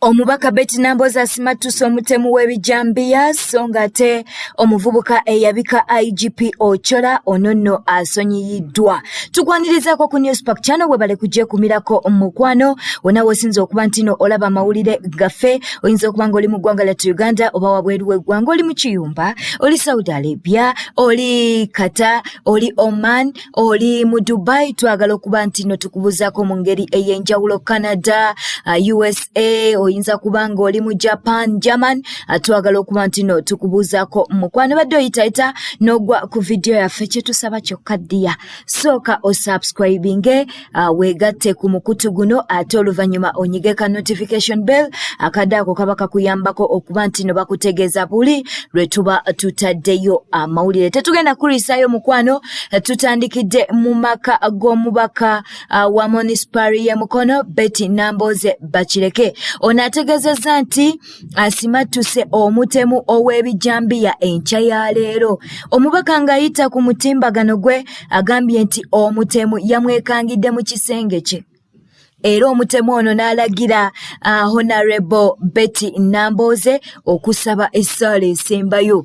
Omubaka Betty Nambooze asimattuse omutemu w'ebijambiya so ng'ate omuvubuka eyabika IGP Ochola ono nno asonyiyiddwa. Tukwanirizaako ku Newspark Channel webale kugyekumirako mukwano wonna w'osinza okuba ntino olaba amawulire gaffe oyinza okuba ng'oli mu ggwanga lyattu Uganda oba wabweru w'eggwanga oli mu kiyumba oli Saudi Arabia oli Qatar oli Oman oli mu Dubai twagala okuba nti no tukubuzaako mu ngeri ey'enjawulo Canada, USA oyinza kuba nga oli mu Japan, German twagala okuba nti no tukubuzaako mukwano badde oyitayita n'ogwa ku vidiyo yaffe kyetusaba kyokka ddiya sooka osubscribinge weegatte ku mukutu guno ate oluvannyuma onyige ka notification bell akadde ako kaba kakuyambako okuba nti no bakutegeeza buli lwe tuba tutaddeyo amawulire tetugenda kulwisaayo mukwano tutandikidde mu maka g'omubaka wa munisipaali y'e Mukono Betty Nambooze Bakireke ono ategeezezza nti asimattuse omutemu ow'ebijambiya enkya ya leero omubaka ng'ayita ku mutimbagano gwe agambye nti omutemu yamwekangidde mu kisenge kye era omutemu ono n'alagira Honorable Betty Nambooze okusaba essaala esembayo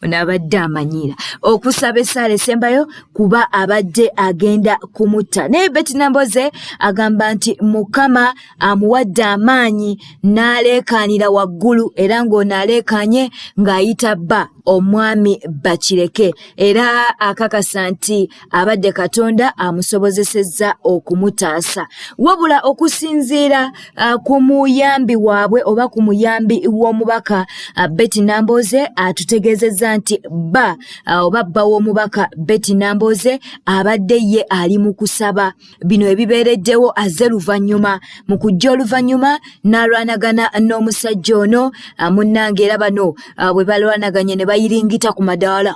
ono abadde amanyiira okusaba essaala esembayo kuba abadde agenda kumutta naye Betty Nambooze agamba nti Mukama amuwadde amaanyi n'aleekaanira waggulu era ng'ono aleekaanye ng'ayita bba omwami Bakireke era akakasa nti abadde Katonda amusobozesezza okumutaasa wabula okusinziira ku muyambi waabwe oba ku muyambi w'omubaka Betty Nambooze atutegeezezza nti bba oba bba w'omubaka Betty Nambooze abadde ye ali mu kusaba bino ebibeereddewo azze luvannyuma mu kujja oluvannyuma n'alwanagana n'omusajja ono munnange era bano bwe balwanaganye ne bayiringita ku madaala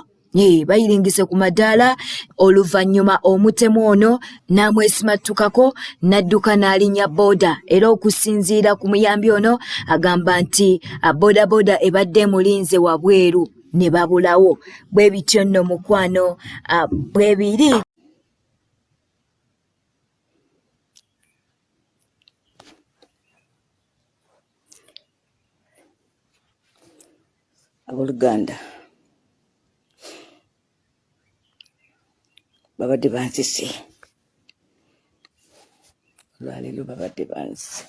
bayiringise ku madaala oluvannyuma omutemu ono n'amwesimattukako n'adduka n'alinnya booda era okusinziira ku muyambi ono agamba nti boodabooda ebadde emulinze wabweru ne babulawo bwe bityo nno mukwano bwe biri. Abooluganda babadde bansise olwaleero babadde bansise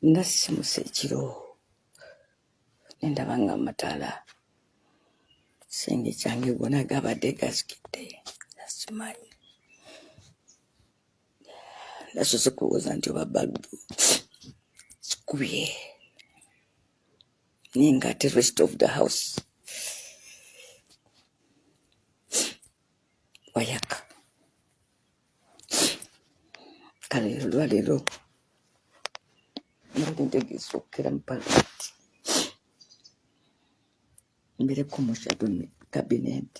nasisimuse ekiro ne ndaba nga amataala kisenge kyange gona gabadde gazikidde nasimanyi nasoose kulowooza nti oba balubu zikubye naye nga ate rest of the house wayaka kale olwaleero mbadde ntegeeza okukera mu palamenti mbeereko mu shadow cabinet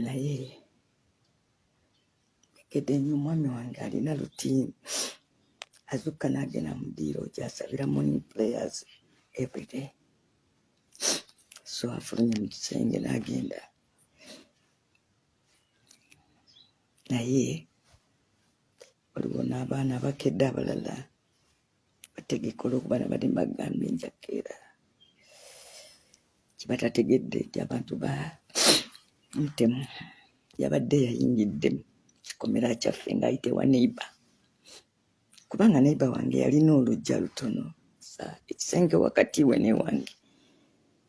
naye ekedde nnyo omwami wange alina routine azukka n'agenda mu ddiiro gy'asabira morning prayers everyday so afulumye mu kisenge n'agenda naye waliwo n'abaana abakedde abalala bategeka olwokuba nabadde mbagambye njakeera kibatategedde nti abantu ba mutemu yabadde yayingidde kikomera kyaffe ng'ayita ewa neiba kubanga neiba wange yalina olujja lutono ekisenge wakati we newange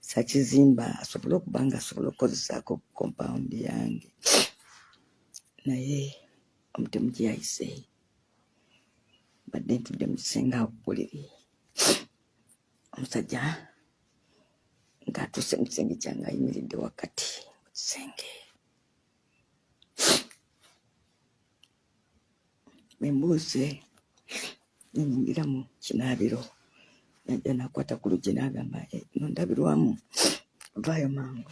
sakizimba asobole okuba nga asobola okukozesaako compound yange naye omutemu gye yayise mbadde ntudde mu kisenge awo ku buliri omusajja ng'atuuse mu kisenge kyange ayimiridde wakati mu kisenge bwe mbuuse nenyingira mu kinaabiro najja nakwata ku luggi n'agamba eh, nondabirwamu vaayo mangu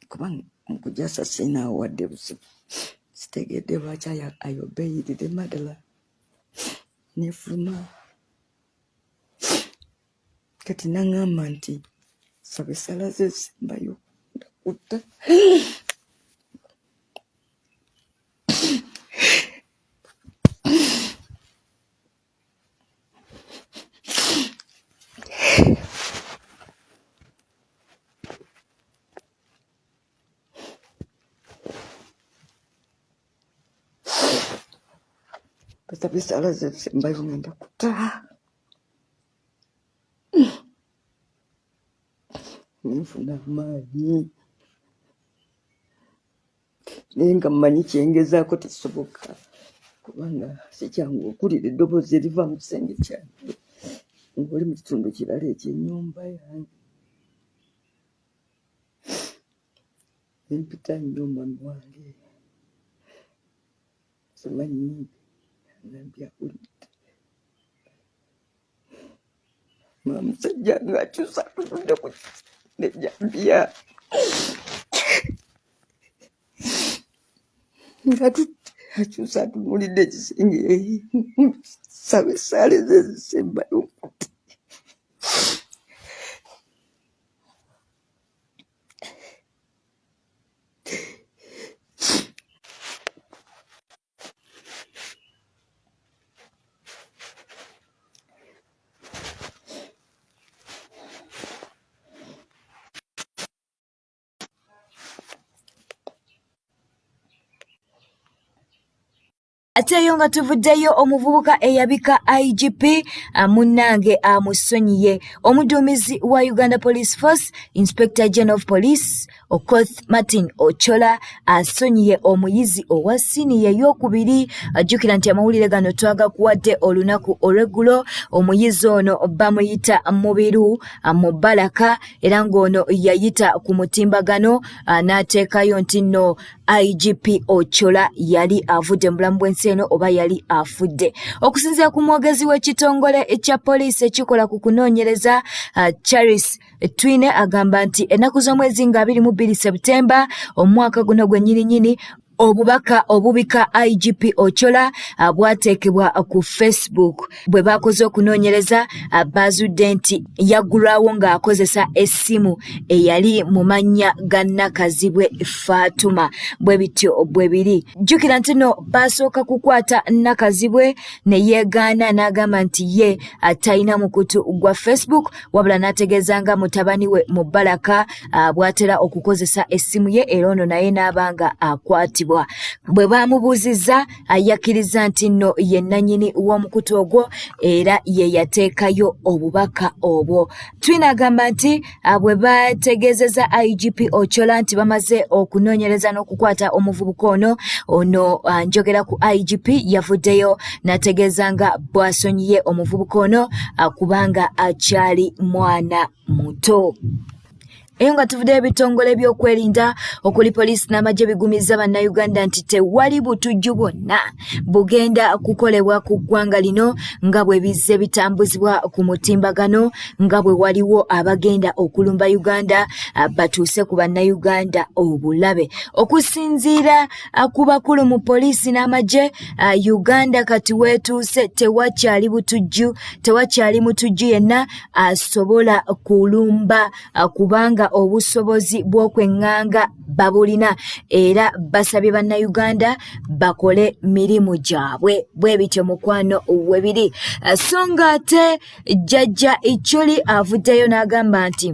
kuba mu kujasa siinaawo wadde buzibu sitegedde lwaki ayobeyirire madala nefuluma kati naŋŋamba nti Saba essala ze ezisembayo ndakutta. Basaba essala ze ezisembayo ngenda kutta. Nenfuna amaanyi naye nga mmanyi kyengezaako tekisoboka kubanga si kyangu okuwulira eddoboozi eriva mu kisenge kyange ng'oli mu kitundu kirala eky'ennyumba yange. Nempita nnyo omwami wange simanyi agambye awulidde Omusajja ng'akyusa atudde ku nejambiya nga akyusa atunuulidde ekisenge saba essaala ezo ezisembayo. Ate eyo nga tuvuddeyo omuvubuka eyabika IGP munnange amusonyiye. Omuduumizi wa Uganda Police Force, Inspector General of Police Okoth Martin Ochola asonyiye omuyizi owa siniya ey'okubiri. Ajjukira nti amawulire gano twagakuwadde olunaku olw'eggulo. Omuyizi ono bamuyita Mubiru Mubaraka era ng'ono yayita ku mutimbagano n'ateekayo nti nno IGP Ochola yali avudde mu bulamu bw'ensi eno oba yali afudde. Okusinziira ku mwogezi w'ekitongole kya poliisi ekikola ku kunoonyereza Charles Twine agamba nti ennaku z'omwezi nga 22 Septemba omwaka guno gwennyininyini obubaka obubika IGP Ochola bwateekebwa ku Facebook. Bwe baakoze okunoonyereza baazudde nti yaggulwawo ng'akozesa essimu eyali mu mannya ga Nakazibwe Fatuma. Bwe bityo bwe biri. Jjukira nti no baasooka kukwata Nakazibwe ne yeegaana n'agamba nti ye talina mukutu gwa Facebook wabula n'ategeeza nga mutabani we Mubaraka bw'atera okukozesa essimu ye era ono naye n'aba nga akwatibwa. Bwe baamubuuzizza yakkirizza nti nno ye nnannyini w'omukutu ogwo era ye yateekayo obubaka obwo. Twine agamba nti bwe bategeezezza IGP Ochola nti bamaze okunoonyereza n'okukwata omuvubuka ono, ono njogera ku IGP yavuddeyo n'ategeeza nga bw'asonyiye omuvubuka ono kubanga akyali mwana muto. Eyo nga tuvuddeyo ebitongole by'okwerinda okuli poliisi n'amagye bigumizza bannayuganda nti tewali butujju bwonna bugenda kukolebwa ku ggwanga lino nga bwe bizze bitambuzibwa ku mutimbagano nga bwe waliwo abagenda okulumba Uganda batuuse ku bannayuganda obulabe. Okusinziira ku bakulu mu poliisi n'amagye, Uganda kati weetuuse tewakyali butujju, tewakyali mutujju yenna asobola kulumba kubanga obusobozi bw'okweŋŋanga babulina era basabye bannayuganda bakole mirimu gyabwe. Bwe bityo mukwano we biri. So nga ate Jjajja Ichuli avuddeyo n'agamba nti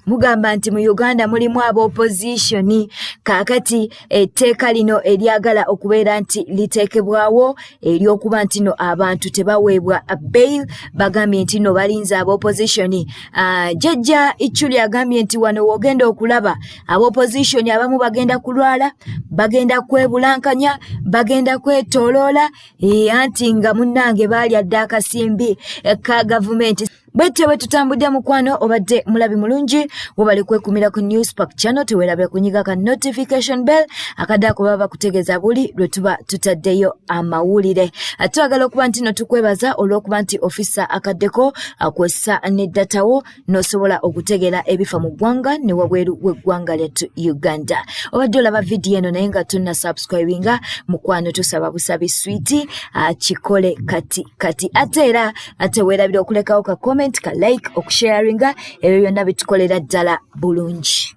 mugamba nti mu Uganda mulimu ab'opozisoni, kaakati etteeka lino eryagala okubeera nti liteekebwawo ery'okuba nti no abantu tebaweebwa bail, bagambye nti no balinze ab'opozisoni. Jjajja Ichuli agambye nti wano w'ogenda okulaba ab'opozisoni abamu bagenda kulwala, bagenda kwebulankanya, bagenda kwetooloola, anti nga munnange baalya dda akasimbi ka gavumenti. Bwetyo bwe tutambudde mukwano, obadde mulabi mulungi, webale kwekumira ku Newspark channel, tewerabira kunyiga ka notification bell akadde ako baba bakutegeeza buli lwe tuba tutaddeyo amawulire. Twagala okuba nti no tukwebaza olw'okuba nti ofisa akaddeko kw'ossa ne data wo n'osobola okutegeera ebifa mu ggwanga ne wabweru w'eggwanga lyattu Uganda. Obadde olaba vidiyo eno naye nga tonna subscribinga, mukwano tusaba busabi switi kikole kati kati. Ate era ate weerabira okulekawo ka comment. comment, ka like, okusharinga, ebyo byonna bitukolera ddala bulungi.